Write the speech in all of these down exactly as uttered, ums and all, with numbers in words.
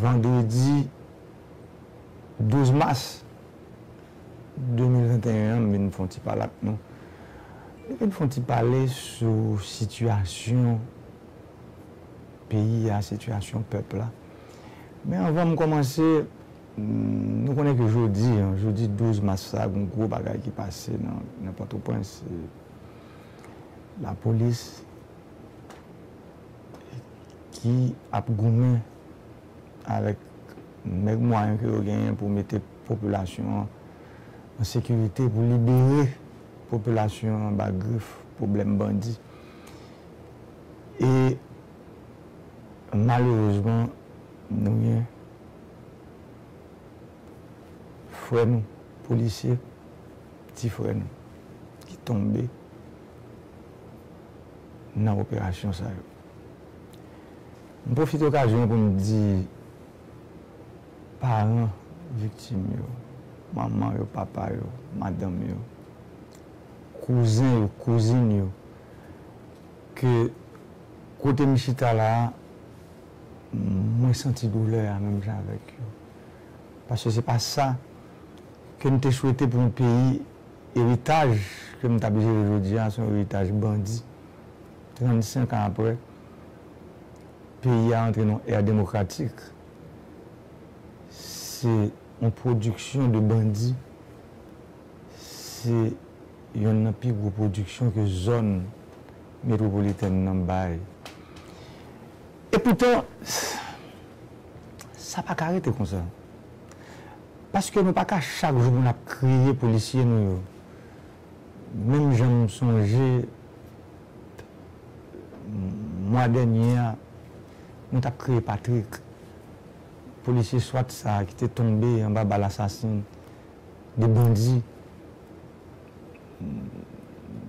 Vandredi douz mas de mil venteyen an, m vin fè yon ti pale ak nou. M vin fè yon ti pale sou sitiyasyon peyi a, sitiyasyon pèp la. Men anvan m kòmanse, nou konnen ke jodi a, jodi douz mas sa, gen yon gwo bagay ki pase nan, nan Pòtoprens. Lapolis ki ap goumen avèk mèg mwayen ke yo genyen pou mete popilasyon an an sekirite, pou libere popilasyon an anba grif pwoblèm bandi. E malerezman, nou gen frè nou, polisye, ti frè nou, ki tonbe nan operasyon sa yo. M pwofite okazyon an pou m di paran viktim yo, manman yo, papa yo, madanm yo, kouzen yo, kouzin yo, ke kote m chita la a, mwen santi doulè a menm jan avèk yo. Paske se pa sa ke m te swete pou yon peyi. Eritaj ke m t ap jere jodi a, se yon eritaj bandi. Trannsenk an apre, peyi a antre nan yon ère démocratique. Se yon pwodiksyon de bandi. Se yonn nan pi gwo pwodiksyon ke zòn metwopolitèn nan bay. Epoutan, sa pa ka rete konsa. Paske nou pa ka chak jou pou n ap kriye polisye nou yo. Menm jan m sonje mwa dènye a, nou t ap kriye Patrick, polisye swat sa a ki te tonbe anba bal asasen de bandi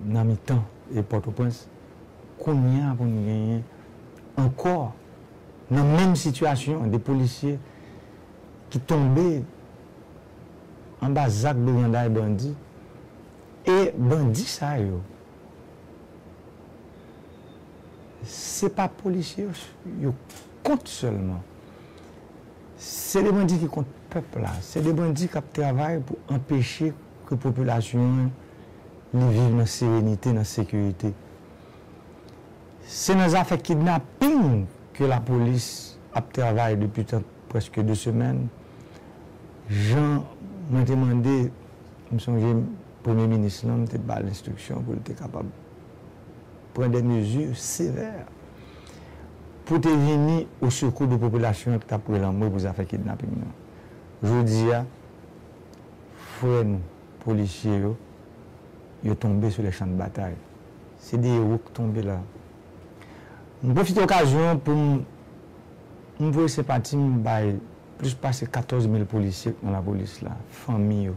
nan mitan e Pòtoprens. Kounye a pou n genyen ankò nan menm sitiyasyon de polisye ki tonbe anba zak briganday bandi. E bandi sa yo, se pa polisye yo, yo kont sèlman. Se de bandi ki kont pèp la. Se de bandi k ap travay pou anpeche ke popilasyon an li viv nan serenite, nan sekirite. Se nan zafè kidnaping ke lapolis ap travay depi tan, prèske de semèn. Jan mwen te mande, m sonje Premye Minis lan, m te ba l enstriksyon pou l te kapab pran de mezi sevè pou te vini o sekou de popilasyon an ki t ap kwe lanmò pou zafè kidnaping nan. Jodi a, frè nou, polisye yo, yo tonbe sou le chan de batay. Se de ewo k tonbe la. M pwofite okazyon an pou m, m voye senpati m bay plis pase katòz mil polisye k nan lapolis la, fanmi yo.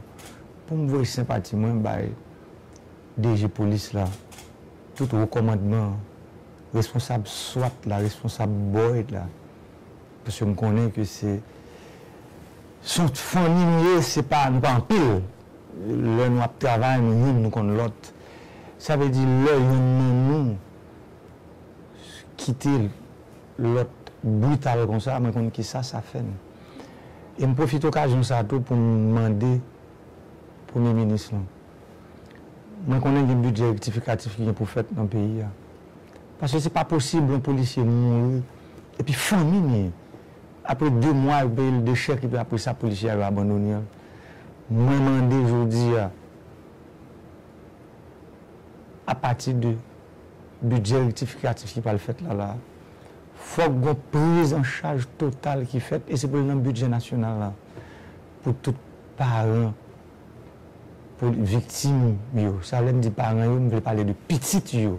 Pou m voye senpati mwen bay D G polis la, tout wo kòmandman, responsab swat la, responsab boyd la. Paske m konnen ke se, se yon fanmi nou ye, se pa, nou pa anpil. Lè nou ap travay, nou youn, nou konn lòt. Sa vle di, lè youn nan nou kite lòt brital konsa, mwen konn kisa sa fè n. E m pwofite okazyon sa tou pou m mande Premye Minis lan. Mwen konnen gen bidjè rektifikatif ki gen pou fèt nan peyi a. Paske se pa posib yon polisye mouri, epi fanmi li, apre de mwa, yo peye l de chèk, epi apre sa, polisye a yo abandone l. Mwen mande jodi a, apati de bidjè rektifikatif ki pral fèt la, la, fòk gon priz an chaj total ki fèt, e se pou l nan bidjè nasyonal la, pou tout paran, pou viktim yo. Sa, lè m di paran yo, m vle pale de pitit yo.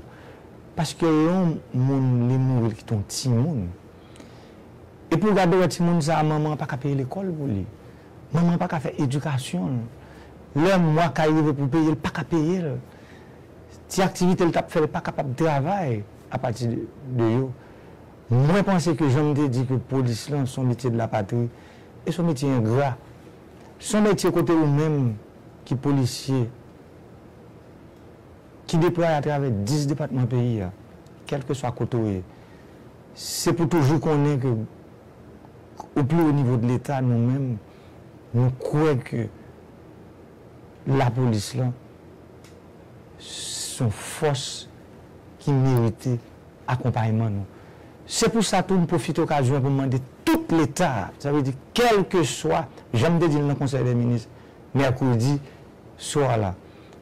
Paske lè yon moun li mouri, li kite yon timoun. Epi w gade, wè, timoun sa a, manman an pa ka peye lekòl pou li. Manman an pa ka fè edikasyon l. Lè mwa kay rive pou peye, l pa ka peye l. Ti aktivite l t ap fè, l pa kapab travay apati de, de yo. Mwen panse ke jan m te di ke polis lan se yon metye de la patri, e se yon metye engra. Se yon metye kote ou menm ki polisye, ki deplwaye atravè dis depatman peyi a, kèlkeswa kote w ye, se pou toujou konnen ke O pli wo nivo de Leta, nou menm, nou kwè ke lapolis lan se yon fòs ki merite akonpayman nou. Se pou sa tou, m pwofite okazyon an pou m mande tout Leta a, sa vle di kèlkeswa, jan m te di l nan Konsèy dè Minis mèkredi swa la,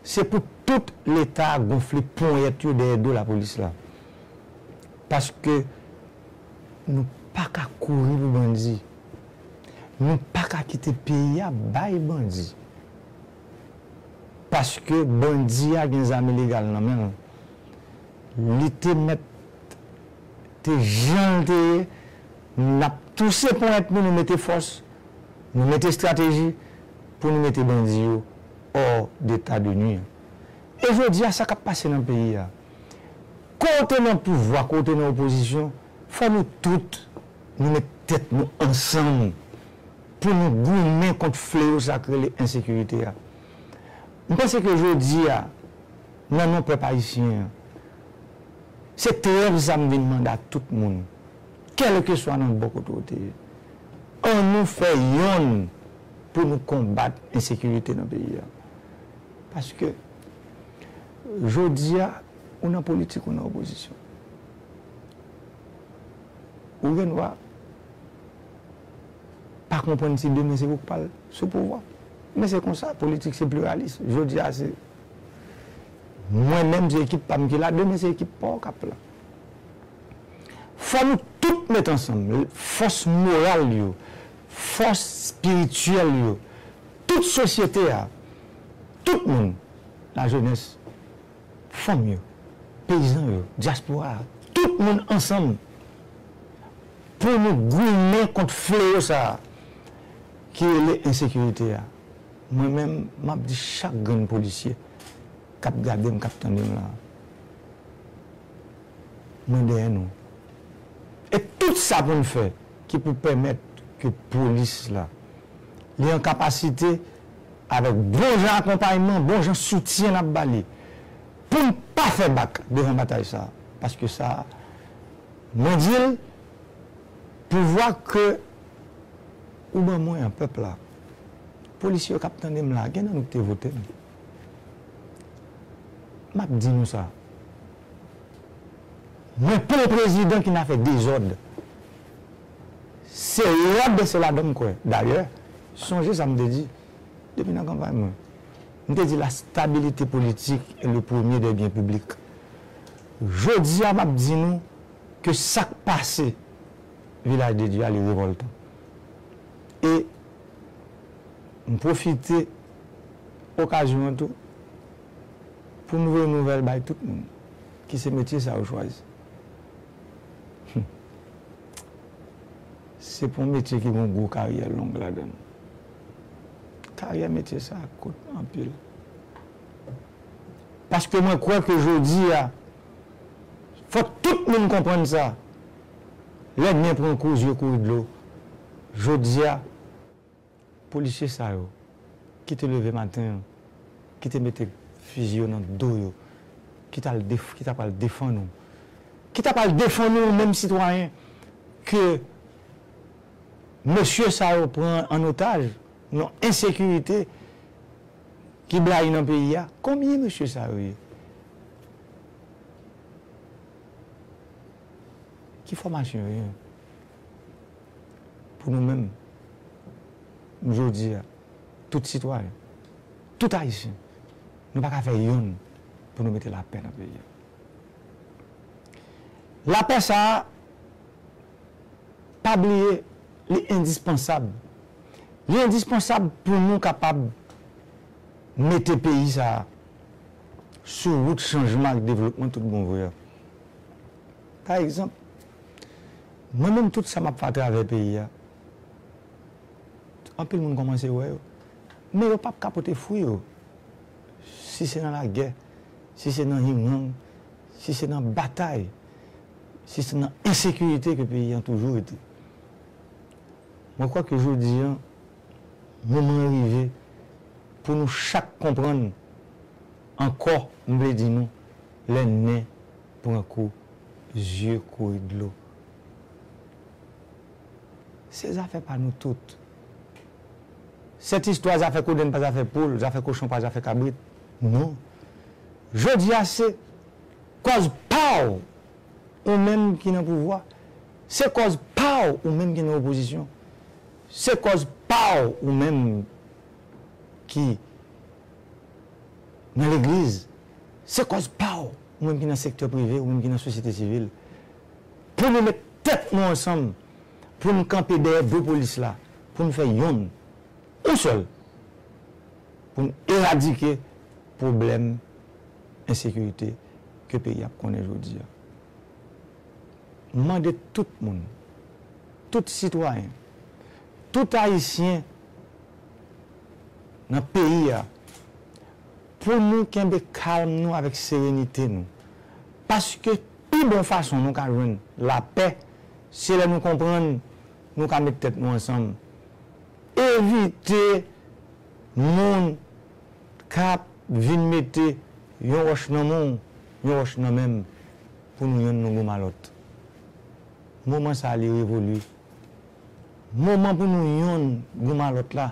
se pou tout Leta a gonfle ponyèt yo dèyè do lapolis la. Paske nou pa ka kouri pou bandi. Nou pa ka kite peyi a bay bandi. Paske bandi a gen zam ilegal nan men l. Li te mèt te jan l te ye, n ap touse ponyèt nou, nou mete fòs, nou mete estrateji pou nou mete bandi yo hors d'état de nuire. E jodi a, sa k ap pase nan peyi a, ke w te nan pouvwa, ke w te nan opozisyon, fò nou tout, nou met tèt nou ansanm pou nou goumen kont fleyo sa k rele ensekirite a. M panse ke jodi a, nan non pèp ayisyen an, se trèv sa m vin mande a tout moun, kèlkeswa nan bò kote w te ye. Ann nou fè yonn pou nou konbat ensekirite nan peyi a. Paske, jodi a, ou nan politik, ou nan opozisyon. Ou gen dwa pa konprann si demen se ou k pral sou pouvwa. Men se konsa, politik se pliralis. Jodi a se mwen menm, se ekip pa m ki la, demen se ekip pa w k ap la. Fò nou tout met ansanm, fòs moral yo, fòs espirityèl yo, tout sosyete a, tout moun, lajenès, fanm yo, peyizan yo, dyaspora a, tout moun ansanm pou nou goumen kont fleyo sa a ki rele ensekirite a. Mwen menm, m ap di chak grenn polisye k ap gade m, k ap tande m la, mwen dèyè nou. E tout sa pou n fè ki pou pèmèt ke polis la, li an kapasite, avèk bon jan akonpayman, bon jan soutyen n ap ba li, pou n pa fè bak devan batay sa a. Paske sa a, mwen di l, pouvwa ke ou ban mwen an, pèp la, polisye yo k ap tande m la, gen nan nou ki te vote m. M ap di nou sa. Mwen pa yon prezidan ki nan fè dezòd. Se lòd, se ladan m kwè. Dayè, sonje sa m te di depi nan kanpay mwen. M te di la stabilité politique est le premier des biens publics. Jodi a, m ap di nou ke sa k pase Vilaj de Dye a, li revòltan. E m pwofite okazyon an tou pou m voye nouvèl bay tout moun ki se metye sa yo chwazi. Se pa yon metye ki gen yon gwo karyè long ladan l. Karyè metye sa a kout anpil. Paske mwen kwè ke jodi a, fò tout moun konprann sa. Lè nen pran kou, zye kouri dlo. Jodi a, polisye sa yo ki te leve maten an, ki te mete fizi yo nan do yo, ki t al def-, ki ta pral defann ou, ki ta pral defann ou menm sitwayen ke mesye sa yo pran an otaj nan ensekirite ki blayi nan peyi a. Konbyen mesye sa yo ye? Ki fòmasyon yo ye? Pou nou menm, jodi a, tout sitwayen, tout ayisyen, nou pa ka fè yonn pou nou mete lapè nan peyi a. Lapè sa a, pa bliye, li endispansab. Li endispansab pou nou kapab mete peyi sa a sou wout chanjman ak devlopman tout bon vre a. Pa egzanp, mwen menm, tout sa m ap fè atravè peyi a, anpil moun kòmanse wè yo. Men yo p ap ka pote fwi yo. Si se nan lagè, si se nan hingang, si se nan batay, si se nan ensekirite ke peyi an toujou rete. Mwen kwè ke jodi an, moman an rive pou nou chak konprann ankò, m vle di nou, lè nen pran kou, zye kouri dlo. Se zafè pa nou tout. Sèt istwa zafè kodenn pa zafè poul, zafè kochon pa zafè kabrit. Non. Jodi a se kòz pa w, ou menm ki nan pouvwa. Se kòz pa w, ou menm ki nan opozisyon. Se kòz pa w, ou menm ki nan legliz. Se kòz pa w, ou menm ki nan sektè prive, ou menm ki nan sosyete sivil. Pou nou met tèt nou ansanm, pou n kanpe dèyè do polis la, pou n fè yonn, yon sèl, pou n eradike pwoblèm ensekirite ke peyi ap konnen jodi a. M mande tout moun, tout sitwayen, tout Ayisyen nan peyi a, pou nou kenbe kalm nou avèk serenite nou. Paske pi bon fason nou ka jwenn lapè, se lè nou konprann nou ka met tèt nou ansanm. Evite moun k ap vin mete yon wòch nan men w, yon wòch nan men m, pou nou yonn nou goumen lòt. Moman sa a, li revoli. Moman pou nou yonn goumen lòt la,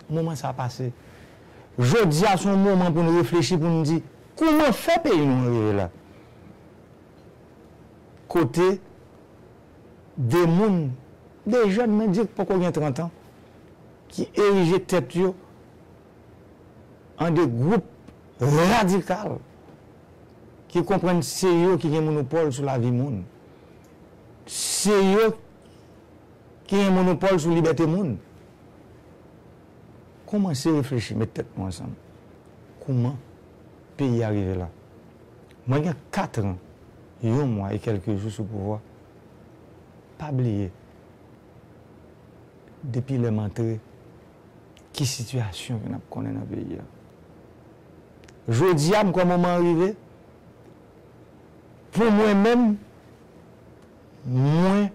moman sa a pase. Jodi a, se yon moman pou nou reflechi, pou nou di, kouman fè peyi nou an rive la? Kote de moun, de jèn, men di k poko gen trant an, ki erije tèt yo an de gwoup radikal, ki konprann se yo ki gen monopòl sou lavi moun, se yo ki gen monopòl sou libète moun. Kòmanse reflechi, met tèt nou ansanm. Kouman peyi a rive la? Mwen gen kat an, yon mwa e kèlke jou sou pouvwa. Pa bliye, depi lè m antre, ki sitiyasyon ke n ap konnen nan peyi a. Jodi a, m kwè moman an rive pou mwen menm, mwen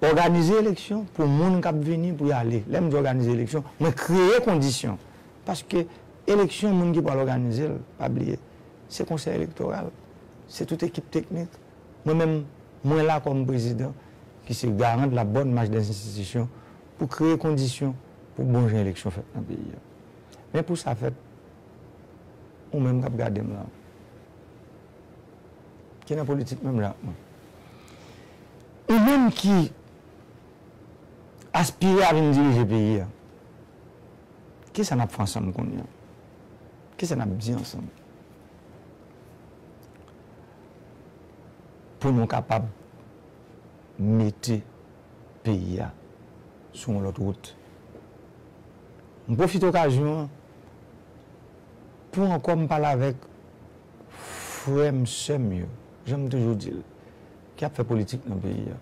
òganize eleksyon pou moun k ap vini pou y ale. Lè m di òganize eleksyon, mwen kreye kondisyon. Paske eleksyon, moun ki pral òganize l, pa bliye, se konsèy elektoral, se tout ekip teknik. Mwen menm, mwen la kòm prezidan ki se garan de la bonne marche des institutions pou kreye kondisyon pou bon jan eleksyon fèt nan peyi a. Men pou sa fèt, ou menm k ap gade m la, ki nan politik menm jan ak mwen, ou menm ki aspire a vin dirije peyi a, kisa n ap fè ansanm kounye a? Kisa n ap di ansanm? Pou nou kapab mete peyi a sou yon lòt wout. M pwofite okazyon an pou ankò m pale avèk frè m, sè m yo, jan m toujou di l, ki ap fè politik nan peyi a,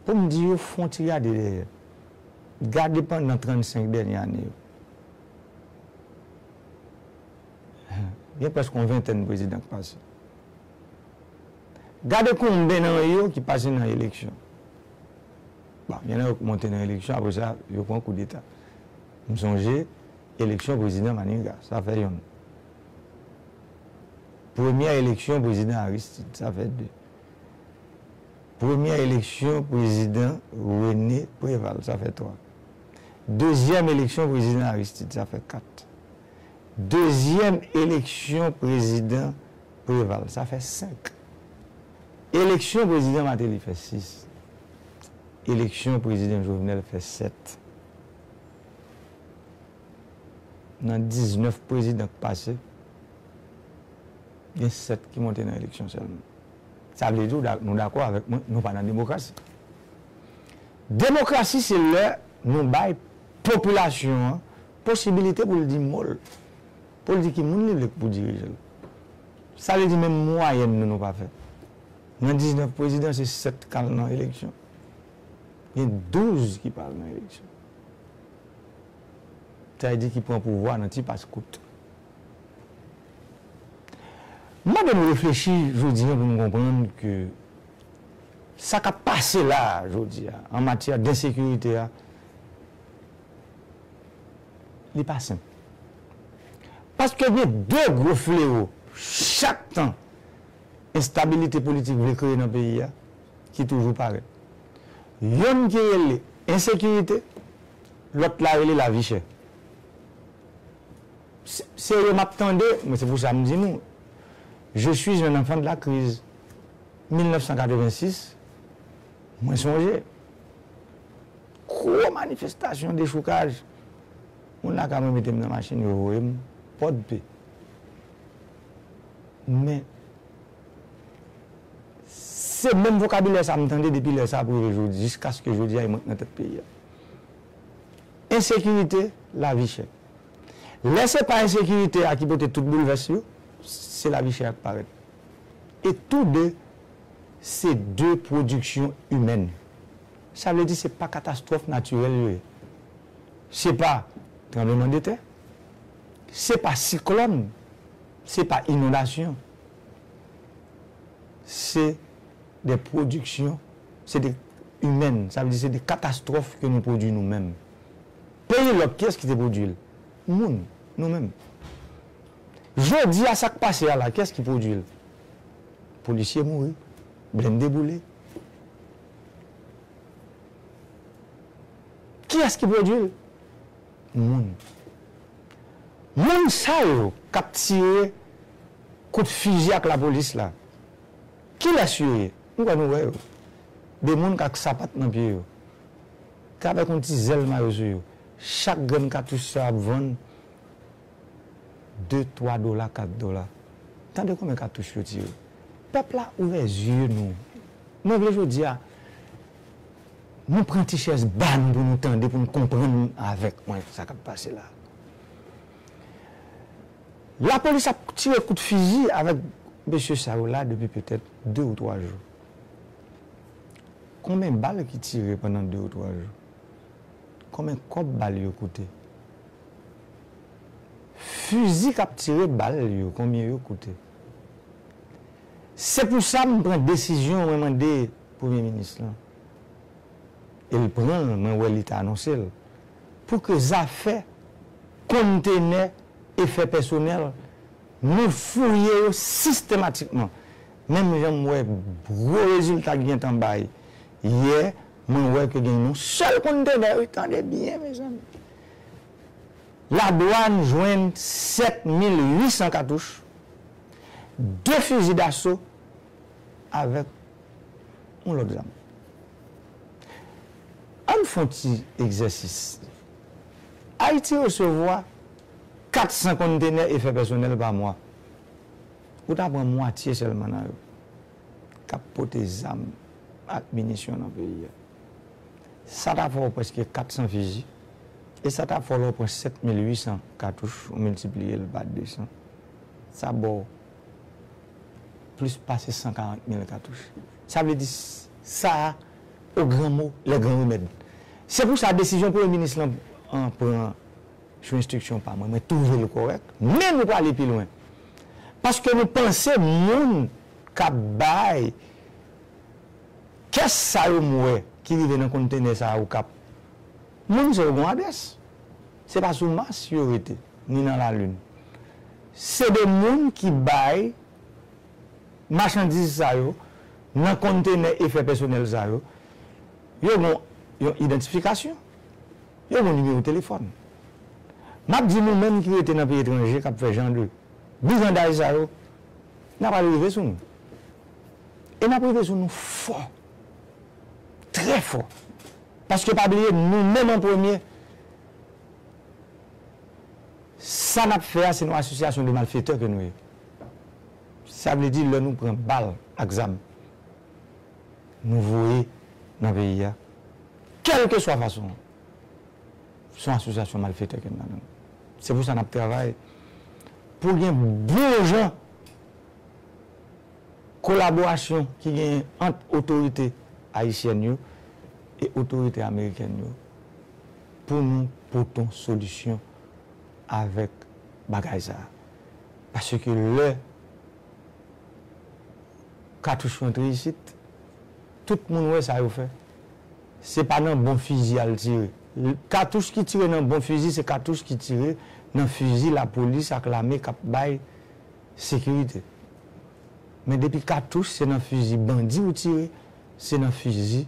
pou m di yo fè yon ti gade dèyè. Gade pandan trannsenk dènye ane yo. Gen prèske yon ventèn prezidan k pase. Gade konben nan yo ki pase nan eleksyon. Bon, gen nan yo k monte nan eleksyon, apre sa, yo pran koudeta. M sonje eleksyon prezidan Maniga, sa fè yonn. Premyè eleksyon prezidan Aristide, sa fè de. Premyè eleksyon prezidan René Préval, sa fè twa. Dezyèm eleksyon prezidan Aristide, sa fè kat. Dezyèm eleksyon prezidan Préval, sa fè senk. Eleksyon prezidan Martelly fè sis. Eleksyon prezidan Jovenel fè sèt. Nan diznèf prezidan k pase, gen sèt ki monte nan eleksyon sèlman. Sa vle di, w da-, nou dakò avèk mwen, nou pa nan demokrasi. Demokrasi, se lè nou bay popilasyon an posibilite pou l di mo l, pou l di ki moun li vle pou dirije l. Sa vle di, menm mwayèn nou, nou pa fè. Nan diznèf prezidan, se sèt k al nan eleksyon. Gen douz ki pa al nan eleksyon. Sa vle di ki pran pouvwa nan ti paskout. M mande nou reflechi jodi a pou nou konprann ke sa k ap pase la a jodi a, an matyè d ensekirite a, li pa senp. Paske gen de gwo flewo chak tan enstabilite politik vle kreye nan peyi a, ki toujou parèt. Yonn ki rele ensekirite, lòt la rele lavi chè. Se, se yo m ap tande, men se pou sa m di nou, je suis un enfant de la crise. Mil nèf san katrevensis, mwen sonje. Gwo manifestasyon, dechoukaj. Moun lakay mwen mete m nan machin, yo voye m Pòdpe. Men, se menm vokabilè sa m tande depi lè sa pou rive jodi, jiskaske jodi a, e mwen k nan tèt peyi a. Ensekirite, lavi chè. Lè se pa ensekirite a ki pote tout boulvès yo, se lavi chè a k parèt. E tou de, se de pwodiksyon imèn. Sa vle di se pa katastwòf natirèl yo ye. Se pa tranblemanndetè, se pa siklòn, se pa inondasyon. Se de pwodiksyon, se de imèn, sa vle di se de katastwòf ke nou pwodui nou menm. Peyi lòt, kiyès ki te pwodui l? Moun, nou menm. Jodi a, sa k pase a la, kiyès ki pwodui l? Polisye mouri, blende boule. Kiyès ki pwodui l? Moun. Moun sa yo k ap tire kout fizi ak lapolis la, kilès yo ye? M kwè nou wè yo. De moun k ak sapat nan pye yo, k avèk yon ti zèl mayo sou yo. Chak grenn katouch sa ap vann de, twa dola, kat dola. Tande konbyen katouch yo tire. Pèp la ouvè zye nou. Mwen vle jodi a, nou pran ti chèz ba nou pou nou tande, pou nou konprann avèk mwen sa k ap pase la. Lapolis ap tire kout fizi avèk mesye sa yo la depi petèt de ou twa jou. Konbyen bal ki tire pandan de ou twa jou? Konbyen kòb bal yo koute? Fizi k ap tire bal yo, konbyen yo koute? Se pou sa m pran desizyon, mwen mande Premye Minis lan. E l pran l, mwen wè li te anonse l. Pou ke zafè kontenè efè pèsonèl, nou fouye yo sistematikman. Menm jan m wè gwo rezilta k gentan bay yè, mwen wè ke gen yon sèl kontenè, wi, tande byen, mezanmi. Ladwàn jwenn sèt mil uit san katouch, de fizi daso avèk yon lòt zam. Ann fè yon ti egzèsis. Ayiti resevwa kat san kontenè efè pèsonèl pa mwa. Ou ta pran mwatye sèlman nan yo k ap pote zam ak minisyon nan peyi a. Sa ta fè w prèske kat san fizi. E sa ta fè w lè w pran sèt mil uit san katouch, ou miltipliye l pa de san. Sa ba w plis pase san karant mil katouch. Sa vle di s-, sa a, au grand mot, les grands remèdes. Se pou sa desizyon Premye Minis lan an pran sou enstriksyon pa mwen, mwen twouve l kòrèk, men nou prale pi lwen. Paske nou panse moun k ap bay kès sa yo m wè ki rive nan kontenè sa yo k ap, moun sa yo gen yon adrès. Se pa sou Mas yo rete, ni nan Lalin. Se de moun ki bay machandiz sa yo nan kontenè efè pèsonèl sa yo. Yo gen yon idantifikasyon. Yo gen yon nimewo telefòn. M ap di nou menm ki rete nan peyi etranje, k ap fè jan de brigandaj sa yo, n ap al rive sou nou. E n ap rive sou nou fò. Trè fò. Paske pa bliye, nou menm an premye, sa n ap fè a, se yon asosyasyon de malfetè ke nou ye. Sa vle di, lè nou pran bal ak zam, nou voye nan peyi a, kèlkeswa fason an, se yon asosyasyon malfetè ke n ladan l. Se pou sa n ap travay pou gen bon jan kolaborasyon ki genyen ant otorite ayisyèn yo e otorite amerikèn yo pou nou pote yon solisyon avèk bagay sa a. Paske lè katouch rantre isit, tout moun wè sa yo fè. Se pa nan bon fizi al tire. Katouch ki tire nan bon fizi, se katouch ki tire nan fizi lapolis ak lame k ap bay sekirite. Men depi katouch se nan fizi bandi ou tire, se nan fizi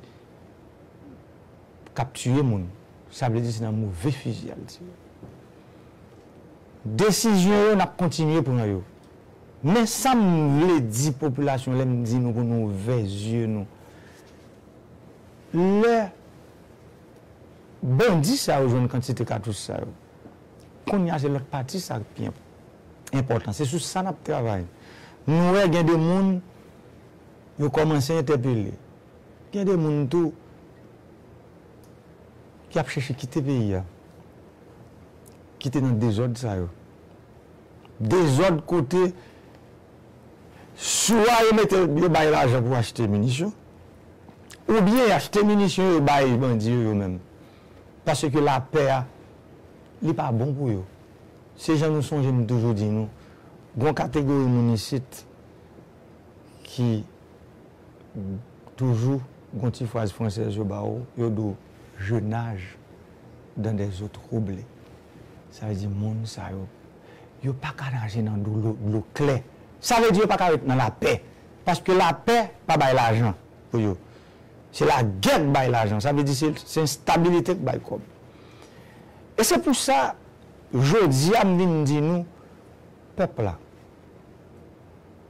k ap tiye moun. Sa vle di se nan move fizi a l tiye. Desizyon yo, n ap kontinye pran yo. Men sa m vle di popilasyon lè m di nou pou nou ouvè zye nou. Lè bandi sa yo jwenn kantite katouch sa yo, kounye a se lòt pati sa k pi enp-, enpòtan. Se sou sa n ap travay. Nou wè gen de moun yo kòmanse entèpele. Gen de moun tou ki ap chèche kite peyi a, ki te nan dezòd sa yo. Dezòd kote swa yo mete, yo bay lajan pou achte minisyon, oubyen y achte minisyon yo bay bandi yo, yo menm. Paske lapè a, li pa bon pou yo. Se jan nou sonje m toujou di nou, gon kategori moun isit ki toujou gon ti fraz fransèz yo ba ou, yo di w, je nage dans des eaux troublées. Sa vle di moun sa yo, yo pa ka naje nan dlo, dlo klè. Sa vle di yo pa ka ret nan lapè. Paske lapè pa bay lajan pou yo. Se lagè k bay lajan. Sa vle di se, se enstabilite k bay kòb. E se pou sa, jodi a, m vin di nou, pèp la,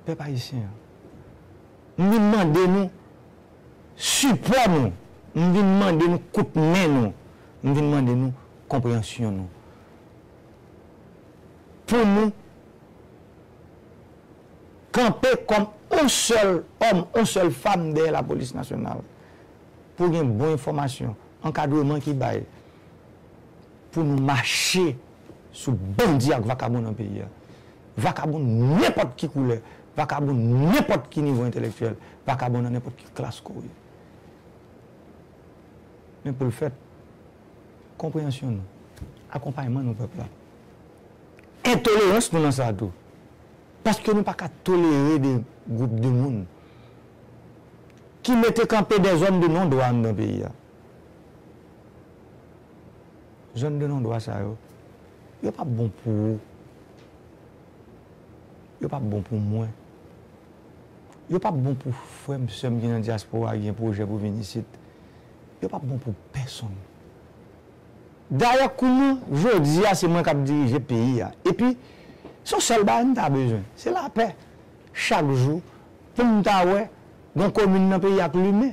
pèp ayisyen an, m vin mande nou sipò nou. M vin mande nou kout men nou. M vin mande nou konpreyansyon nou. Pou nou kanpe kòm yon sèl òm, yon sèl fanm dèyè lapolis nasyonal. Pou gen bon enfòmasyon, ankadreman ki bay, pou nou mache sou bandi ak vakabon nan peyi a. Vakabon nenpòt ki koulè, vakabon nenpòt ki nivo entèlektyèl, vakabon nan nenpòt ki klas ke w ye. Men pou l fèt, konpreyansyon nou, akonpayman nou pèp la, entolerans nou nan sa tou. Paske nou pa ka tolere de gwoup de moun ki mete kanpe de zòn de non dwa anndan peyi a. Zòn de non dwa sa yo, yo p ap bon pou ou. Yo p ap bon pou mwen. Yo p ap bon pou frè m, sè m ki nan dyaspora, ki gen pwojè pou vin isit. Yo p ap bon pou pèsonn. Dayè, kouman jodi a se mwen k ap dirije peyi a? Epi, se yon sèl bagay m ta bezwen, se lapè. Chak jou, pou m ta wè gon komin nan peyi a k limen.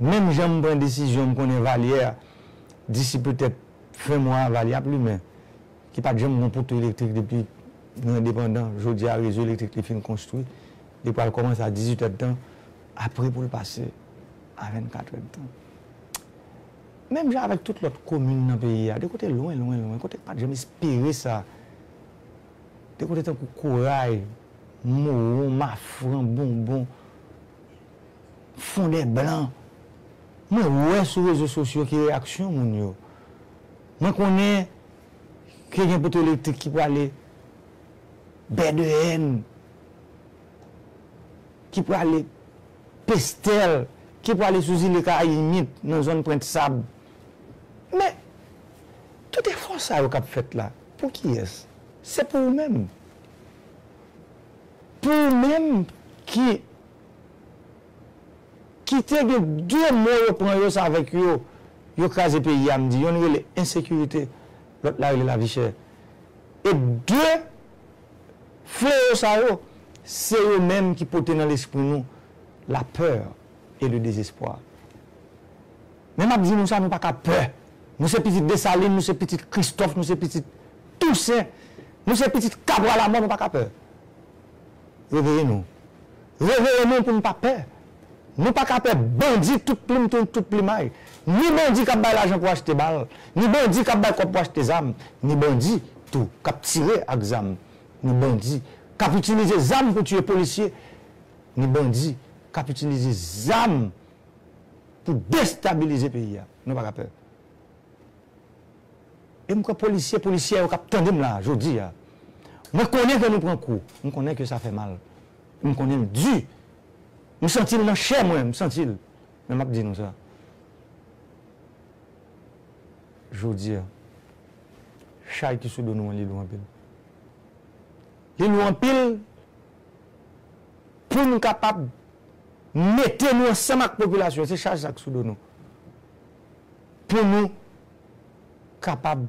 Menm jan m pran desizyon, m konnen Valyè, disi petèt fen mwa a, Valyè ap limen. Ki pa t janm gon poto elektrik depi nou endepandan. Jodi a, rezo elektrik li fin konstwi. Li pral kòmanse a dizuit èdtan, apre pou l pase a vennkat èdtan. Menm jan avèk tout lòt komin nan peyi a, de kote lwen, lwen, lwen, kote k pa t janm espere sa. De kote tankou Koray, Mowon, Mafran, Bonbon, Fondèblan. Mwen wè sou rezo sosyo ki reyaksyon moun yo. Mwen konnen ke gen poto elektrik ki prale Bèdeyèn, ki prale Pestèl, ki prale sou zile Kayimit, nan zòn Pwent Sab. Men, tout efò sa yo k ap fèt la, pou kiyès? Se pou ou menm. Pou ou menm ki, ki te gen de mo yo pran yo, se avèk yo, yo kraze peyi a, m di, yonn rele ensekirite, lòt la rele lavi chè. E de fleyo sa yo, se yo menm ki pote nan lespri nou la peur et le désespoir. Men m ap di nou sa, nou pa ka pè. Nou se pitit Desalin, nou se pitit Kristòf, nou se pitit Tousen, nou se pitit Kabwa Lamò, nou pa ka pè. Reveye nou. Reveye nou pou n pa pè. Nou pa ka pè bandi tout plim, tout, tout plimay. Ni bandi k ap bay lajan pou achte bal, ni bandi k ap bay kòb pou achte zam, ni bandi tou k ap tire ak zam, ni bandi k ap itilize zam pou tiye polisye, ni bandi k ap itilize zam pou destabilize peyi a. Nou pa ka pè. E m kwè polisye, polisyè yo k ap tande m la jodi a, mwen konnen ke nou pran kou. M konnen ke sa fè mal. M konnen l di. M santi l nan chè mwen, m santi l. Men m ap di nou sa. Jodi a, chay ki sou do nou an, li lou anpil. Li lou anpil pou n kapab mete nou ansanm ak popilasyon. Se chaj sa k sou do nou. pou nou kapab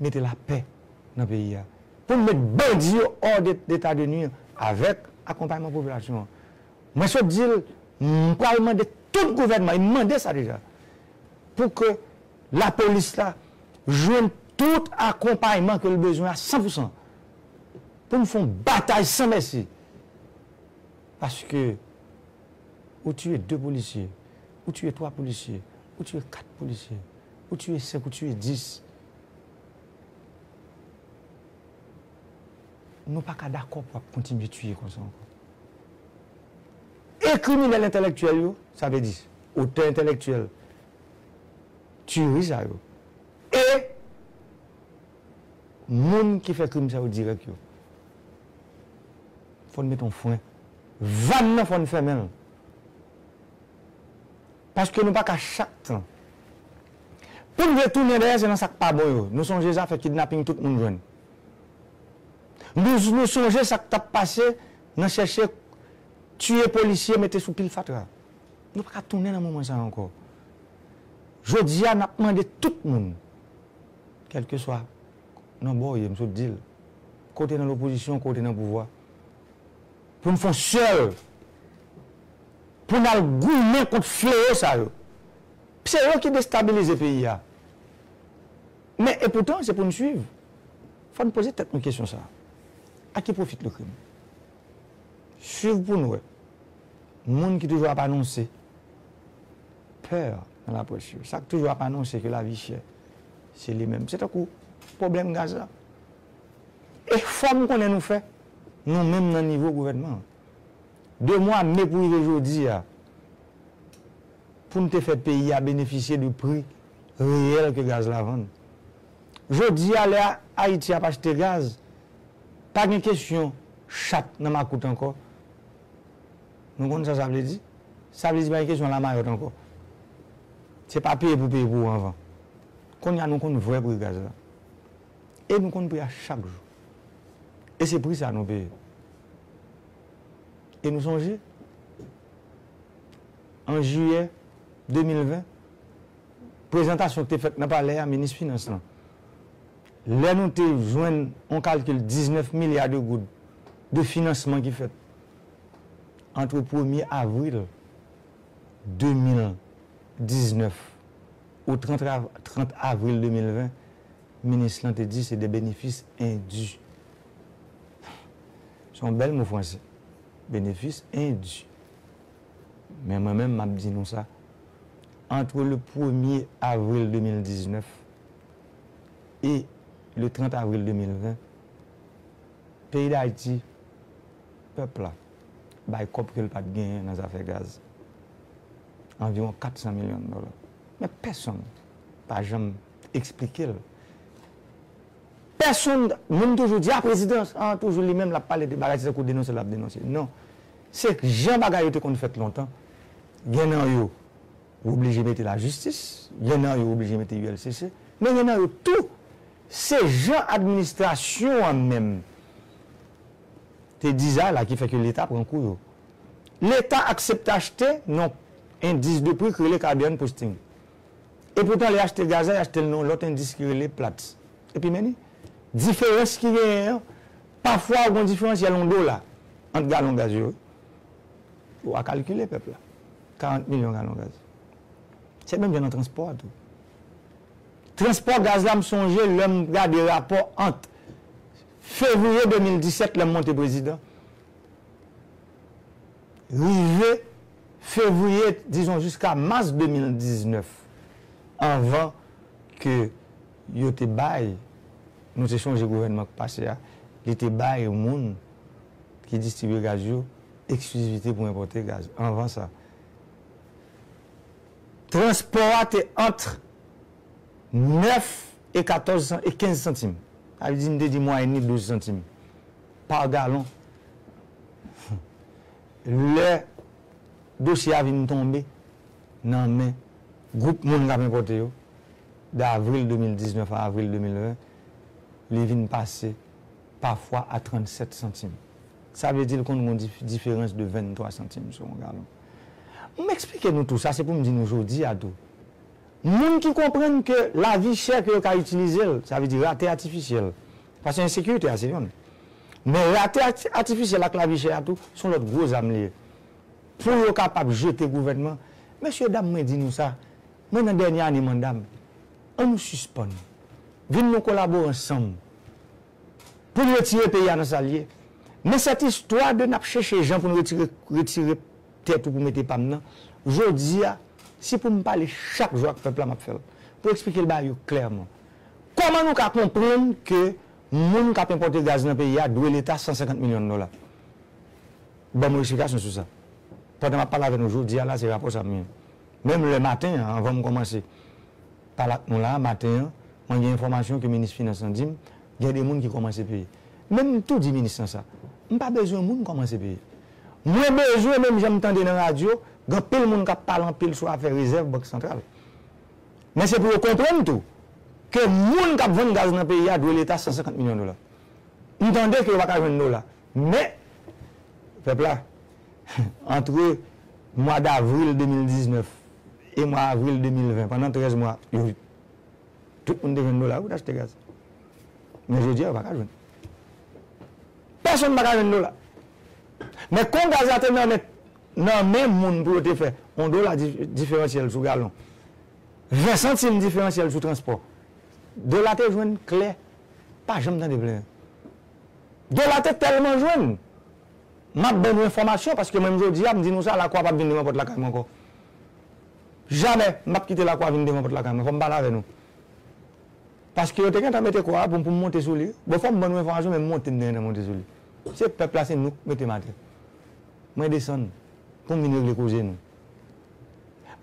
mete lapè nan peyi a. Pou n met bandi yo hors de, d'état de nuire avèk akonpayman popilasyon an. Mwen sot di l, m pral mande tout gouvènman, e m mande sa deja, pou ke lapolis la jwenn tout akonpayman ke l bezwen a san pou san, pou n fè yon batay san mèsi. Paske ou tiye de polisye, ou tiye twa polisye, ou tiye kat polisye, ou tiye senk, ou tiye dis. Nou pa ka dakò pou ap kontinye tiye konsa ankò. E kriminèl entèlektyèl yo, sa vle di otè entèlektyèl tiyeri sa yo, e moun ki fè krim sa yo dirèk yo. Fò n mete yon fren. Vàn nan fò n fèmen l. Paske nou pa ka chak tan. Pou n retounen dèyè, se nan sa k pa bon yo. Nou sonje zafè kidnaping tout moun jwenn. Nou, nou sonje sa k t ap pase nan chèche tiye polisye, mete sou pil fatra. Nou pa ka tounen nan moman sa a ankò. Jodi a, n ap mande tout moun, kèlkeswa nan bò w ye, m sot di l, ke w te nan lopozisyon, ke w te nan pouvwa, pou n fè yon sèl, pou n al goumen kont fleyo sa yo. Se yo ki destabilize peyi a. Men, epoutan, se pou n swiv. Fò n poze tèt nou kesyon sa a. À qui profite le crime? Swiv pou n wè. Moun ki toujou ap anonse pè nan laprès yo, sa k toujou ap anonse ke lavi chè, se li menm. Se tankou pwoblèm gaz la. Efò m konnen nou fè, nou menm nan nivo gouvènman an. De mwa me pou rive jodi a, pou n te fè peyi a benefisye de pri reyèl ke gaz la vann. Jodi a, lè Ayiti ap achte gaz, pa gen kesyon chat nan makout ankò. Nou konn sa sa vle di? Sa vle di pa gen kesyon lamayòt ankò. Se pa peye pou peye pou ou anvan. Kounye a nou konn vrè pri gaz la. E nou konn pri a chak jou. E se pri sa nou peye. E nou sonje, an jiyè de mil ven, prezantasyon ki te fèt nan palè a, minis finans lan, lè nou te jwenn yon kalkil diznèf milya de goud de finansman ki fèt ant premye avril de mil diznèf ou trant av-, trant avril de mil ven, minis lan te di se de benefis endu. Se yon bèl mo franse. Benefis endu. Men mwen menm, m ap di nou sa. Entre le premye avril de mil diznèf e le trant avril de mil ven, peyi Dayiti, pèp la, bay kòb ke l pa t genyen nan zafè gaz. Anviwon kat san milyon dola. Men pèsonn pa janm eksplike l. Pèsonn, moun toujou di, a, prezidan an, toujou li menm l ap pale de bagay, se tankou denonse l ap denonse. Non. Se jan bagay yo te konn fèt lontan. Gen nan yo, ou oblije mete lajistis, gen nan yo oblije mete U L C C, men gen nan yo tou, se jan administrasyon an menm te di sa la ki fè ke Leta pran kou yo. Leta aksepte achte nan yon endis de pri ki rele Caribbean Posting. Epoutan, lè y achte gaz la, y achte l nan yon lòt endis ki rele Platts. Epi men ni, diferans ki genyen an, pafwa ou gen diferansyèl yon dola ant galon gaz yo. Ou a kalkile pèp la. Karant milyon galon gaz. Se menm jan nan transpò a tou. Transpò gaz la, m sonje lè m gade rapò ant fevriye de mil disèt, lè m monte prezidan, rive fevriye, dizon jiska mas de mil diznèf, anvan ke yo te bay, nou te sonje gouvènman k pase a, li te bay moun ki distribye gaz yo eksklizivite pou enpòte gaz. Anvan sa, transpò a te ant nèf e katòz san, e kenz santim. Sa vle di, m te di mwayèn li douz santim pa galon. Lè dosye a vin tonbe nan men gwoup moun k ap enpòte yo, de avril de mil diznèf a avril de mil ven, li vin pase pafwa a trannsèt santim. Sa vle di l konn gen yon dif-, diferans de venntwa santim sou yon galon. M eksplike nou tou sa, se pou m di nou jodi a tou. Moun ki konprann ke lavi chè ke yo ka itilize l, sa vle di rate atifisyèl, paske ensekirite a se yonn. Men rate ati- atifisyèl ak lavi chè a tou, se yon lòt gwo zam li ye. Pou yo kapab jete gouvènman, mesye dam, mwen di nou sa, mwen nan dènye ane manda m, ann nou sispann. Vin nou kolabore ansanm pou n retire peyi a nan sa l ye. Men sèt istwa de n ap chèche jan pou n retire, retire tèt ou pou mete pa m nan, jodi a, si pou m pale chak jou ak pèp la, m ap fè l. Pou eksplike l ba yo klèman. Kòman nou ka konprann ke moun k ap enpòte gaz nan peyi a dwe Leta san senkant milyon dola? Ban m yon eksplikasyon sou sa. Pandan m ap pale avè nou jodi a la, se rapò sa m gen. Menm lè maten an, anvan m kòmanse pale ak nou la, maten an, mwen gen enfòmasyon ke minis finans lan di m, gen de moun ki kòmanse peye. Men m tou di minis lan sa, m pa bezwen moun kòmanse peye. Mwen bezwen, menm jan m tande nan radyo, gen anpil moun k ap pale anpil sou afè rezèv Bank Santral. Men se pou yo konprann tou ke moun k ap vann gaz nan peyi a dwe Leta san senkant milyon dola. M tande ke yo pa ka jwenn dola. Men, pèp la, antre mwa davril de mil diznèf e mwa avril de mil ven, pandan trèz mwa, yo, tout moun te jwenn dola pou t achte gaz. Men jodi a, yo pa ka jwenn. Pèsonn pa ka jwenn dola. Men kon gaz la te nan men, nan men moun pou yo te fè yon dola di- diferansyèl sou galon, ven santim diferansyèl sou transpò, dola te jwenn klè, pa janm tande plenyen. Dola te tèlman jwenn. M ap ban nou enfòmasyon paske mwen menm jodi a, m di nou sa, lakwa p ap vin devan pòt lakay mwen ankò. Jamè, m p ap kite lakwa vin devan pòt lakay mwen. Fò m pale avè nou. Paske yo te gentan mete kwa a pou m, pou m monte sou li. Bon, fò m ban nou enfòmasyon, men m monte, m te gentan monte sou li. Se pèp la, se nou k mete m atè. Mwen desann pou m vin regle koze nou.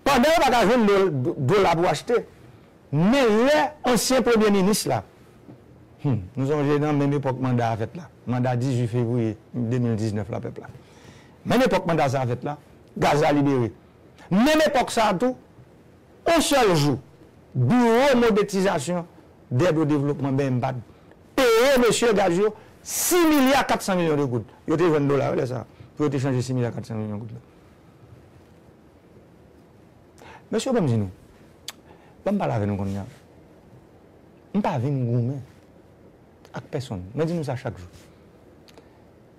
Pandan yo pa ka jwenn do- do- dola pou achte, men lè ansyen premye minis la, hmm, nou sonje nan menm epòk manda a fèt la, manda dizuit fevriye de mil diznèf la, pèp la. Menm epòk manda sa a fèt la, gaz la libere. Menm epòk sa a tou, yon sèl jou, Biwo Modètizasyon dèd o devlopman, B M PAD, peye mesye gaz yo sis milya kat san milyon de goud. Yo te jwenn dola yo lè sa a, pou yo te chanje sis milya kat san milyon goud la. Mesye, ban m di nou, ban m pale avè nou kounye a. M pa vin goumen ak pèsonn. Mwen di nou sa chak jou.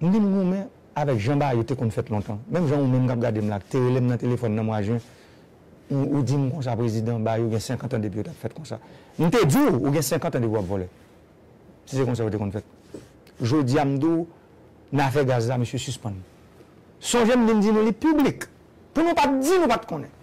M vin goumen avèk jan bagay yo te konn fèt lontan. Menm jan ou menm k ap gade m la, te rele m nan telefòn nan mwa jen, ou, ou di m konsa, prezidan, bagay yo gen senkant an depi yo t ap fèt konsa. M te di w, ou gen senkant an depi w ap vòlè. Si se konsa yo te konn fèt. Jodi a, m di w, nan afè gaz la, mesye, sispann. Sonje m vin di nou li piblik. Pou nou pa t di nou pa t konnen.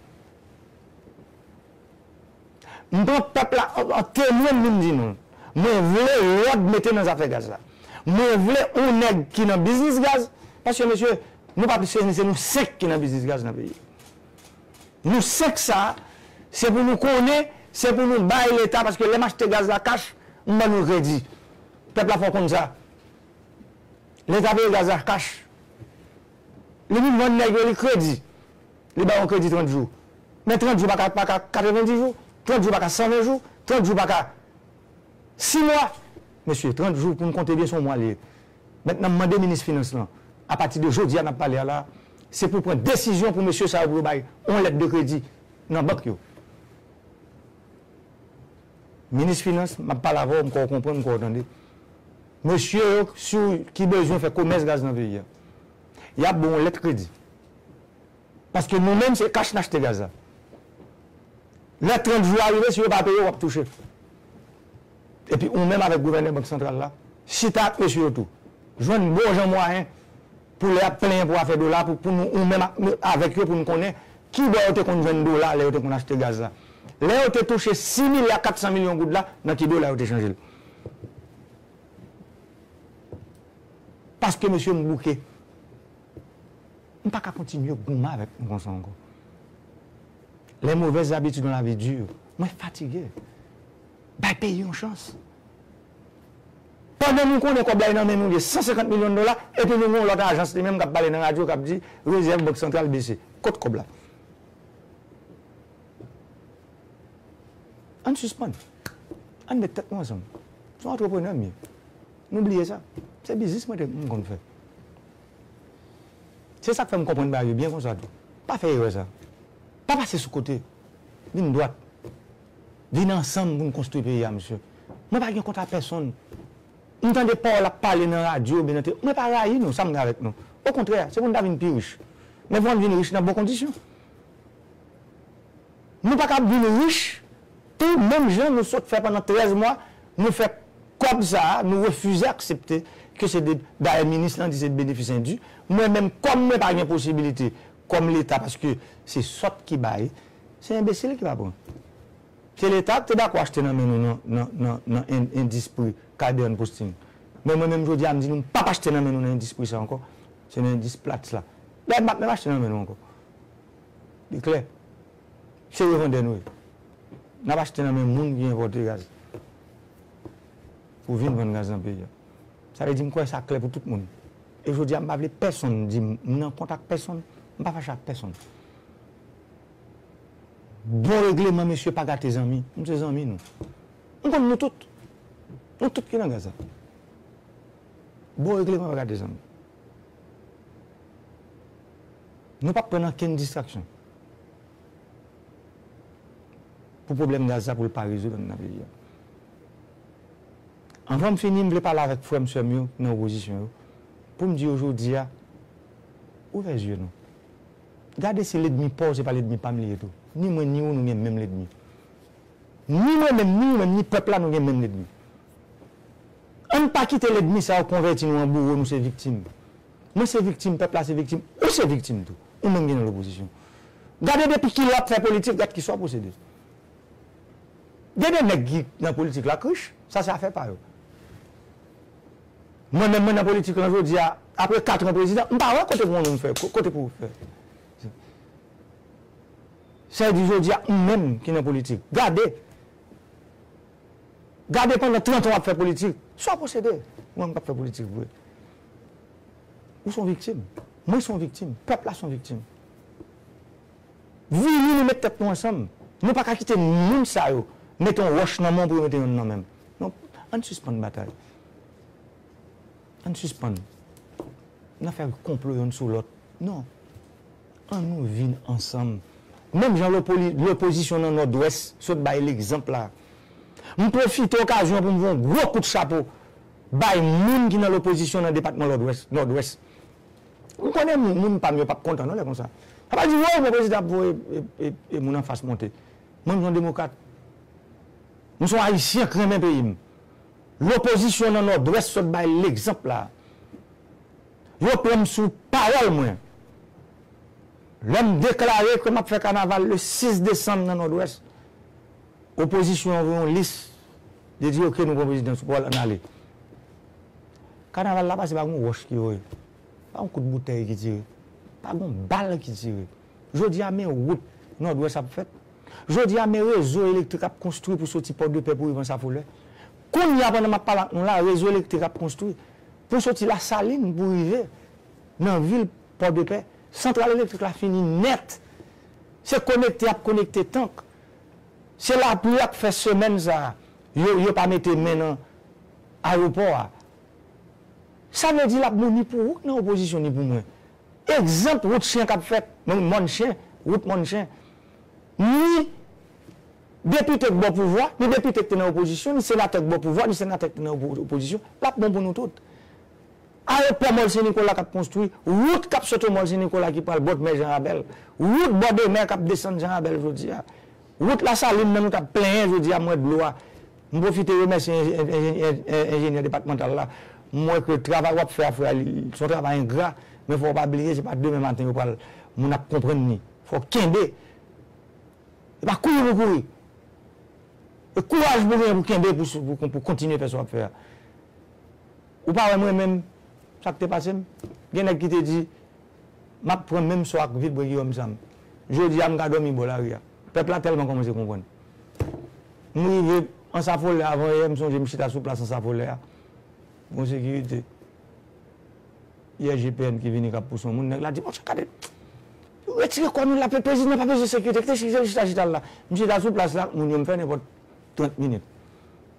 M pran pèp la an, an temwen, m vin di nou. Mwen vle lòd mete nan zafè gaz la. Mwen vle yon nèg ki nan biznis gaz. Paske, mesye, nou pa plis ke nou, se nou senk ki nan biznis gaz nan peyi. Nou senk sa, se pou nou konnen, se pou nou bay Leta, paske lè m achte gaz la kach, m ban nou kredi. Pèp la fò konn sa. Leta peye gaz la kach. Li vin vann nèg yo li kredi. Li ba yon kredi trant jou. Men trant jou pa ka, pa ka katrevenndis jou, trant jou pa ka san ven jou, trant jou pa ka sis mwa. Mesye, trant jou pou n konte byen, se yon mwa li ye. Mentnan, m mande minis finans lan, apati de jodi a n ap pale a la, se pou pran desizyon pou mesye sa yo, pou yo bay yon lèt de kredi nan bank yo. Minis finans, m ap pale avè w, m kwè w konprann, m kwè w tande. Mesye yo, si w, ki bezwen fè komès gaz nan peyi a, y ap ba w yon lèt kredi. Paske nou menm, se kach n achte gaz la. Lè trant jou a rive, si yo pa peye, w ap touche. Epi ou menm avèk gouvènè Bank Santral la, chita ak mesye yo tou. Jwenn bon jan mwayen pou lè y ap plenyen pou afè dola, pou, pou nou, ou menm ak, avèk yo, pou nou konnen kibò yo te konn jwenn dola lè yo te konn achte gaz la. Lè yo te touche sis milya kat san milyon goud la, nan ki dola yo te chanje l? Paske, mesye, m bouke. M pa ka kontinye goumen avèk nou konsa ankò. Les mauvaises habitudes dans la vie dure. Mwen fatige. Bay peyi yon chans. Pandan nou konnen kòb la nan men nou, gen san senkant milyon dola, epi nou gen yon lòt ajans li menm k ap pale nan radyo, k ap di rezèv Bank Santral bese. Kot kòb la? Ann sispann. Ann met tèt nou ansanm. Se yon antreprenè m ye. Nou bliye sa. Se biznis mwen te, m konn fè. Se sa k fè m konprann bagay yo byen konsa tou. Pa fè erè sa. Pa pase sou kote. Vin dwat. Vin ansanm pou n konstwi peyi a, mesye. Mwen pa gen kont a pèsonn. M tande pawòl ap pale nan radyo oubyen nan tele. Mwen pa rayi nou, sa m gen avèk nou. Okontrè, se pou n ta vin pi rich. Men fò n vin rich nan bon kondisyon. Nou pa ka ap vin rich tou menm jan nou sot fè pandan trèz mwa, nou fè kòb sa a, nou refize aksepte ke se de, dayè minis lan di se de benefis endu. Mwen menm, kòm mwen pa gen posibilite, kòm Leta, paske se sòt ki bay, se enbesil ki va pran. Se Leta ki te dakò achte nan men nou nan, nan, nan, nan en-, endis pri Caribbean Posting. Men mwen menm jodi a, m di nou, m p ap achte nan men nou nan endis pri sa ankò. Se nan endis Platts la. Dayè, m p ap menm achte nan men nou ankò. Li klè. Se revandè nou ye. N ap achte nan men moun ki enpòte gaz pou vin vann gaz nan peyi a. Sa vle di, m kwè sa klè pou tout moun. E jodi a, m pa vle pèsonn di m, m nan kont ak pèsonn, m pa fache ak pèsonn. Bon regleman, mesye, pa gate zanmi. Nou se zanmi, nou. M konn nou tout. Nou tout ki nan gaz la. Bon regleman, pa gate zanmi. Nou p ap pran okenn distraksyon pou pwoblèm gaz la, pou l pa rezoud anndan peyi a. Anvan m fini, m vle pale avèk frè m, sè m yo ki nan opozisyon yo, pou m di yo jodi a, ouvè zye nou. Gade si lènmi pa w se pa lènmi pa m li ye tou. Ni mwen ni ou nou gen menm lènmi. Ni mwen menm, ni ou menm, ni pèp la, nou gen menm lènmi. Ann pa kite lènmi sa yo konvèti nou an bouro, nou se viktim. Mwen se viktim, pèp la se viktim, ou se viktim tou. Ou menm ki nan lopozisyon. Gade depi kilè w ap fè politik, gad kisa w posede. Gen de nèg ki nan politik la k rich, sa se afè pa yo. Mwen menm, mwen nan politik lan jodi a, apre kat an prezidan, m pa wè kote pou mwen menm fè, ko-, kote pou fè. Sa vle di jodi a, ou menm ki nan politik, gade. Gade pandan trant an w ap fè politik, sa w posede. Ou menm k ap fè politik vre. Ou se yon viktim. Mwen se yon viktim. Pèp la se yon viktim. Vini nou met tèt nou ansanm. Nou pa ka kite moun sa yo mete yon wòch nan men w pou yo mete yonn nan men m. Non, ann sispann batay. Ann sispann. N ap fè konplo yonn sou lòt. Non. Ann nou vin ansanm. Menm jan lopoli-, lopozisyon nan Nòdwès sot bay legzanp la. M pwofite okazyon an pou m voye yon gwo kout chapo bay moun ki nan lopozisyon nan depatman Lòdwès, Nòdwès. M konnen moun, moun pa m yo p ap kontan non lè konsa. Y ap di, "Woy, men prezidan ap voye, e, e, e, moun anfas monte." Mwen, m se yon demokrat. M se yon Ayisyen k renmen peyi m. Lopozisyon nan Nòdwès sot bay legzanp la. Yo pran m sou pawòl mwen. Lè m deklare ke m ap fè kanaval le sis desanm nan Nòdwès, opozisyon an voye yon lis. Yo di, "Oke, nou pran prezidan sou pawòl, ann ale." Kanaval la pase pa gon wòch ki voye. Pa gon kout boutèy ki tire. Pa gon bal ki tire. Jodi a, men wout Nòdwès ap fèt. Jodi a, men rezo elektrik ap konstwi pou soti Pòdepè pou rive Ansafolè. Kounye a, pandan m ap pale ak nou la, rezo elektrik ap konstwi pou soti Lasalin pou rive nan vil Pòdepè. Santral elektrik la fini nèt. Se konekte y ap konekte tank. Se lapli y ap fè semèn sa a. Yo, yo pa mete men nan ayewopò a. Sa vle di l ap bon ni pou ou k nan opozisyon ni pou mwen. Egzanp, wout chen k ap fèt, men mòn chen, wout mòn chen. Ni depite k bò pouvwa, ni depite k te nan opozisyon, ni senatè k bò pouvwa, ni senatè k te nan opo-, opozisyon, l ap bon pou nou tout. Ayewopò Mòl Sen Nikola k ap konstwi, wout k ap sot Mòl Sen Nikola ki pral bò mè Jan Rabèl, wout bò de mè k ap desann Jan Rabèl jodi a. Wout Lasalin nan nou t ap plenyen jodi a, m wè dlo a. M pwofite remèsye en-, en-, en-, en-, enjenyè depatmantal la. M wè ke travay w ap fè a, frè, li, se yon travay engra, men fò w pa bliye, se pa demen maten yo pral, moun ap konprann li. Fò w kenbe. E pa kouri pou kouri. E kouraj pou w genyen pou kenbe pou, pou, pou kontinye fè sa w ap fè a. Ou pa wè mwen menm, sa k te pase m? Gen nèg ki te di, "M ap pran menm sò ak Vilbrun Guillaume Sam." Jodi a, m ka dòmi bò lari a. Pèp la tèlman kòmanse konprann. M rive Ansafolè avan yè, m sonje m chita sou plas Ansafolè a. Gon sekirite. I G P N ki vini k ap pouse yon moun, nèg la di, "Monchè, gade, retire kò nou la, pe-, prezidan pa bezwen sekirite, kite chita, chita, chita la." M chita sou plas la, moun yo, m fè nenpòt trant minit.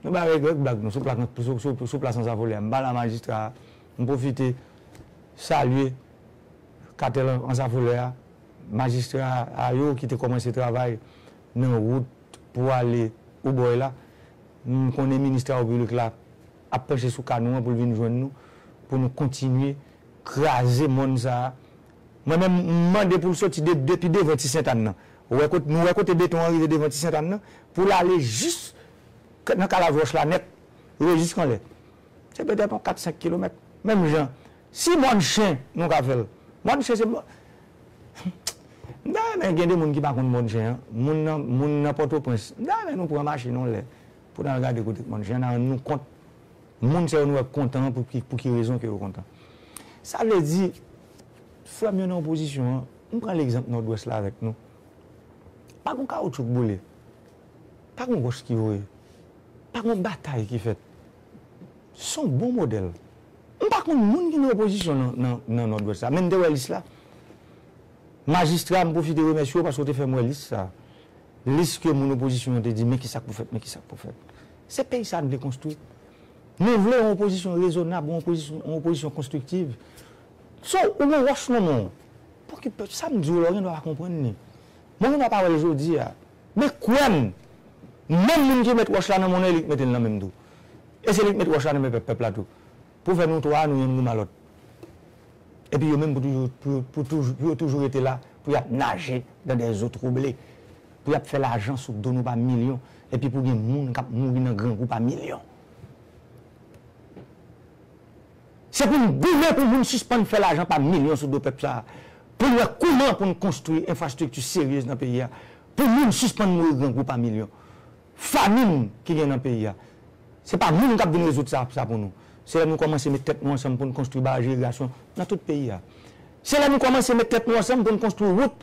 Nou bay règ, règ blag nou, sou plas, sou, sou, sou plas Ansafolè a. M pale a majistra a, m pwofite salye katèl Ansafolè a, majistra a yo ki te kòmanse travay nan wout pou ale Obòy la, m konnen minis travo piblik la ap panche sou ka nou an pou l vin jwenn nou, pou nou kontinye kraze mòn sa a. Mwen menm, m mande pou l soti de, depi devan Ti Sentàn nan. Ou wè kot-, nou wè kote beton an rive devan Ti Sentàn nan, pou l ale jis k-, nan Kalavwòch la nèt, rive jis anlè. Se petèt yon kat senk kilomèt. Menm jan, si mòn chen nou ka fè l, mòn chen se mòn, m ta renmen gen de moun ki pa konn mòn chen an, moun nan, moun nan Pòtoprens, m ta renmen nou pran machin yon lè pou n al gade kote k mòn chen an, n a rann nou kont moun sa yo nou wè k kontan an, pou ki, pou ki rezon ke yo kontan. Sa vle di, frè m yo nan opozisyon an, m pran legzanp Nòdwès la avèk nou. Pa gon kawoutchou k boule. Pa gon wòch ki voye. Pa gon batay ki fèt. Se yon bon modèl. M pa konn moun ki nan opozisyon nan, nan, nan Nòdwès la, men m te wè lis la. Majistra, m pwofite remèsye w paske w te fè m wè lis sa. Lis ke moun opozisyon an te di, men ki sa k pou fèt, men ki sa k pou fèt. Se peyi sa a n vle konstwi. Nou vle yon opozisyon rezonab, yon opozisyon, yon opozisyon konstriktiv. So, ou gen wòch nan men w. Pou ki pèp, sa m di w la, w gen dwa pa konprann li. Mwen, m pa wè l jodi a. Men kwè m, menm moun ki met wòch la nan men w, e li k mete l nan men m tou. E se li k met wòch la nan men pèp, pèp la tou. Pou fè nou twa, nou yonn goumen a lòt. Epi yo menm pou toujou, pou, pou toujou, pou yo toujou rete la, pou y ap naje dans des eaux troublées. Pou y ap fè lajan sou do nou pa milyon. Epi pou gen moun k ap mouri nan grangou pa milyon. Se pou n goumen pou moun sispann fè lajan pa milyon sou do pèp sa a. Pou n wè kouman pou n konstwi enfrastrikti serye nan peyi a. Pou moun sispann mouri grangou pa milyon. Famin ki gen nan peyi a. Se pa moun k ap vin rezoud sa, sa pou nou. Se lè nou kòmanse met tèt nou ansanm pou n konstwi baraj irigasyon nan tout peyi a. Se lè nou kòmanse met tèt nou ansanm pou n konstwi wout,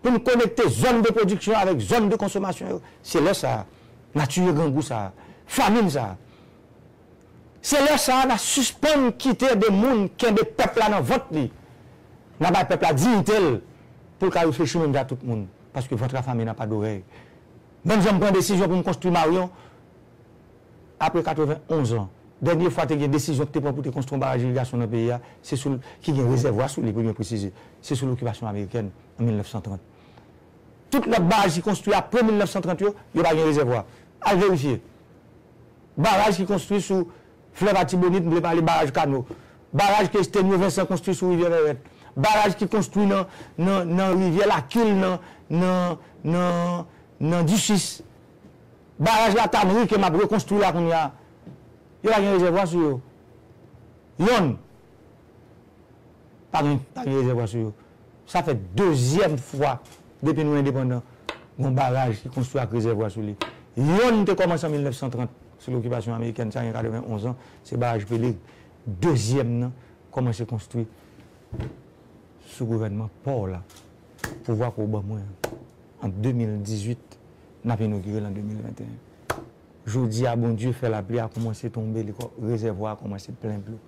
pou n konekte zòn de pwodiksyon avèk zòn de konsomasyon yo. Se lè sa a, n a tiye grangou sa a, famin sa a. Se lè sa a n a sispann kite de moun kenbe pèp la nan vant li. N a bay pèp la diyite l pou l ka reflechi menm jan ak tout moun. Paske ventre affamé n'a pas d'oreille. Menm jan m pran desizyon pou m konstwi Maryon apre katrevenn onz an. Dènye fwa te gen desizyon ki te pran pou te konstwi yon baraj irigasyon nan peyi a, se sou l, ki gen rezèvwa sou li, pou byen presize, se sou lokipasyon amerikèn an mil nèf san trant. Tout lòt baraj ki konstwi apre mil nèf san trant yo, yo pa gen rezèvwa. Al verifye. Baraj ki konstwi sou flèv Atibonit, m vle pale baraj Kano. Baraj ke Stenio Vincent konstwi sou rivyè Vèrèt. Baraj ki konstwi nan, nan, nan rivyè Lakil, nan, nan, nan, nan Disis. Baraj Latanri ke m ap rekonstwi la kounye a. Yo pa gen rezèvwa sou yo. Yonn. Pa gen, pa gen rezèvwa sou yo. Sa fè dezyèm fwa depi nou endepandan, gon baraj ki konstwi ak rezèvwa sou li. Yonn te kòmanse an mil nèf san trant sou lokipasyon amerikèn, sa gen katrevenn onz an, se baraj Peleg. Dezyèm nan kòmanse konstwi sou gouvènman pa w la. Pouvwa ke w ban mwen an, an de mil dizuit, n ap inogire l an de mil venteyen. Jodi a, Bondye fè lapli a kòmanse tonbe, li kò-, rezèvwa a kòmanse plen dlo.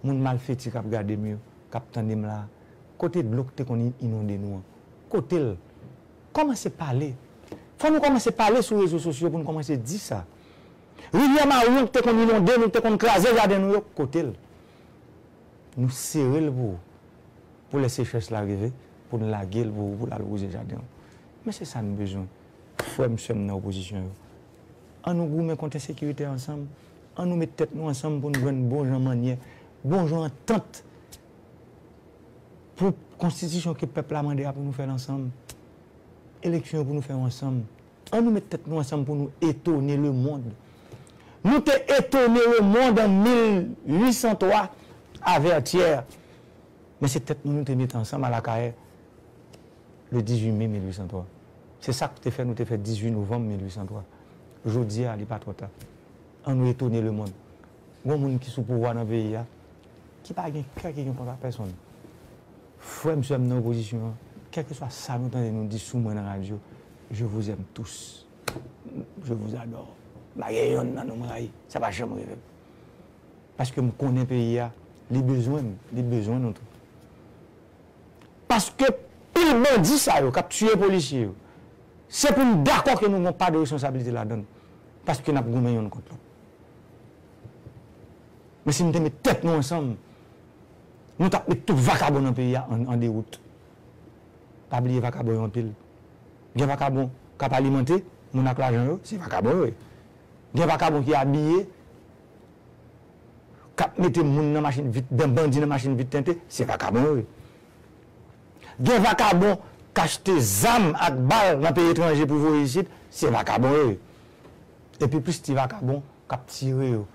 Moun malfeti k ap gade m yo, k ap tande m la a, kote dlo k te konn inonde nou an? Kote l? Kòmanse pale. Fò nou kòmanse pale sou rezo sosyo pou n kòmanse di sa. Rivyè Maryon k te konn inonde nou, k te konn kraze jaden nou yo, kote l? Nou sere l pou ou. Pou lè sechrès la rive, pou n lage l pou ou, pou l al wouze jaden w. Men se sa n bezwen. Frè m, sè m nan opozisyon yo, ann nou goumen kont ensekirite a ansanm. Ann nou met tèt nou ansanm pou n jwenn bon jan mannyè, bon jan antant pou konstitisyon ke pèp la mande a pou nou fè l ansanm. Eleksyon yo pou nou fè yo ansanm. Ann nou met tèt nou ansanm pou nou etone lemonn. Nou te etone lemonn an mil uit san twa a Vètyè. Men se tèt nou nou te mete ansanm a Lakayè le dizuit me mil uit san twa. Se sa k te fè nou te fè dizuit novanm mil uit san twa. Jodi a, li pa twò ta. Ann nou etone lemonn. Gon moun ki sou pouvwa nan peyi a, ki pa gen kè, ki gen kont a pèsonn. Frè m, sè m nan opozisyon an, kèlkeswa sa nou tande nou di sou mwen nan radyo, je vous aime tous. Je vous adore. M pa gen yonn nan nou m rayi. Sa pa janm rive m. Paske m konnen peyi a, li bezwen m, li bezwen nou tou. Paske pil bandi sa yo k ap tiye polisye yo, se pou n dakò ke nou gen yon pa de responsablite ladan l. Paske n ap goumen yonn kont lòt. Men si n te met tèt nou ansanm, nou t ap met tout vakabon nan peyi a an, an dewout. Pa bliye vakabon yo anpil. Gen vakabon k ap alimante, Moun ak lajan yo, se vakabon yo ye. Gen vakabon ki abiye, k ap mete moun nan machin vit, dan bandi nan machin vit tente, se vakabon yo ye. Gen vakabon k achte zam ak bal nan peyi etranje pou voye isit, se vakabon yo ye. Epi plis ti vakabon k ap tire yo,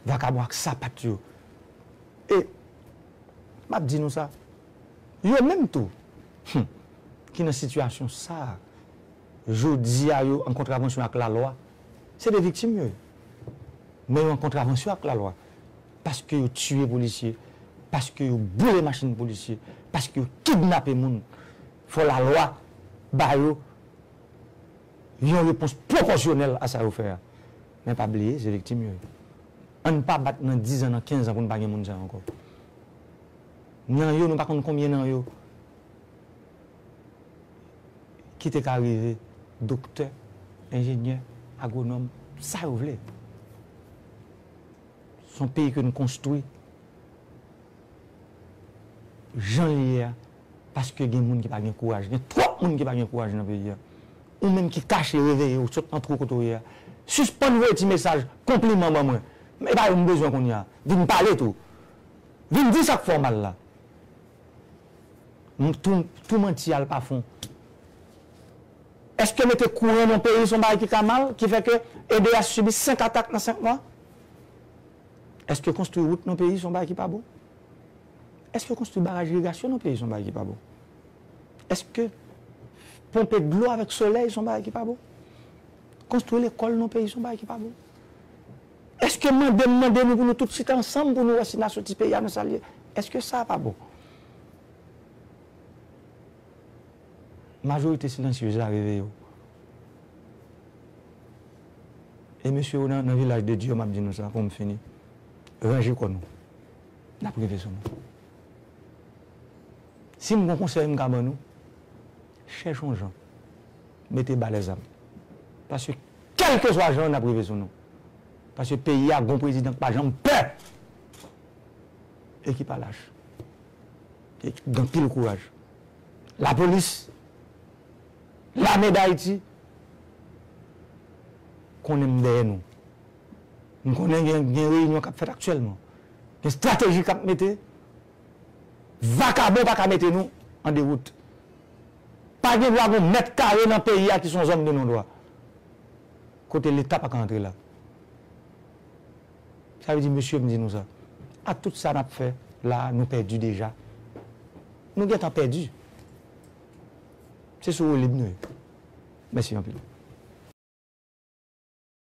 vakabon ak sapat yo. E m ap di nou sa, yo menm tou, hmm, ki nan sitiyasyon sa a, jodi a yo an kontravansyon ak lalwa, se de viktim yo ye. Men yo an kontravansyon ak lalwa. Paske yo tiye polisye, paske yo boule machin polisye, paske yo kidnape moun. Fò lalwa ba yo yon repons pwopòsyonèl a sa yo fè a. Men pa bliye, se viktim yo ye. Ann pa bat nan diz an, nan kenz an pou n pa gen moun sa yo ankò. Nan yo, nou pa konn konbyen nan yo ki te ka rive doktè, enjenyè, agwonòm, sa yo vle. Se yon peyi ke n konstwi jan l ye a, paske gen moun ki pa gen kouraj. Gen twòp moun ki pa gen kouraj nan peyi a. Ou menm ki kache, reveye w, sot nan twou kote w ye a. Sispann voye ti mesaj konpliman ban mwen. E pa yo m bezwen kounye a. Vin pale tou. Vin di sa k fè w mal la. M tou, tou manti al pa fon. Èske mete kouran nan peyi se yon bagay ki ka mal, ki fè ke E D H sibi senk atak nan senk mwa? Èske konstwi wout nan peyi se yon bagay ki pa bon? Èske konstwi baraj irigasyon nan peyi se yon bagay ki pa bon? Èske ponpe dlo avèk solèy se yon bagay ki pa bon? Konstwi lekòl nan peyi se yon bagay ki pa bon? Èske mande m mande nou pou nou tout chita ansanm pou nou wè si n a soti peyi a nan sa l ye? Èske sa pa bon? Majorite silansyez la reveye w. E mesye yo nan, nan vilaj de Dye yo, m ap di nou sa, pou m fini. Ranje kò nou. N ap rive sou nou. Si m gon konsèy m ka ban nou, chèche yon jan. Mete ba lèzam. Paske kèlkeswa jan, n ap rive sou nou. Paske peyi a gon prezidan k pa janm pè. E ki pa lach. E ki gen anpil kouraj. Lapolis, lame Dayiti, konnen m dèyè nou. M konnen gen, gen reyinyon k ap fèt aktyèlman. Gen estrateji k ap mete. Vakabon pa ka mete nou an dewout. Pa gen dwa gon mèt kare nan peyi a ki se yon zòn de non dwa. Kote Leta pa ka antre la. Sa vle di, mesye, m di nou sa. Ak tout sa n ap fè la, nou pèdi deja. Nou gentan pèdi. Se sou woulib nou ye. Mèsi anpil.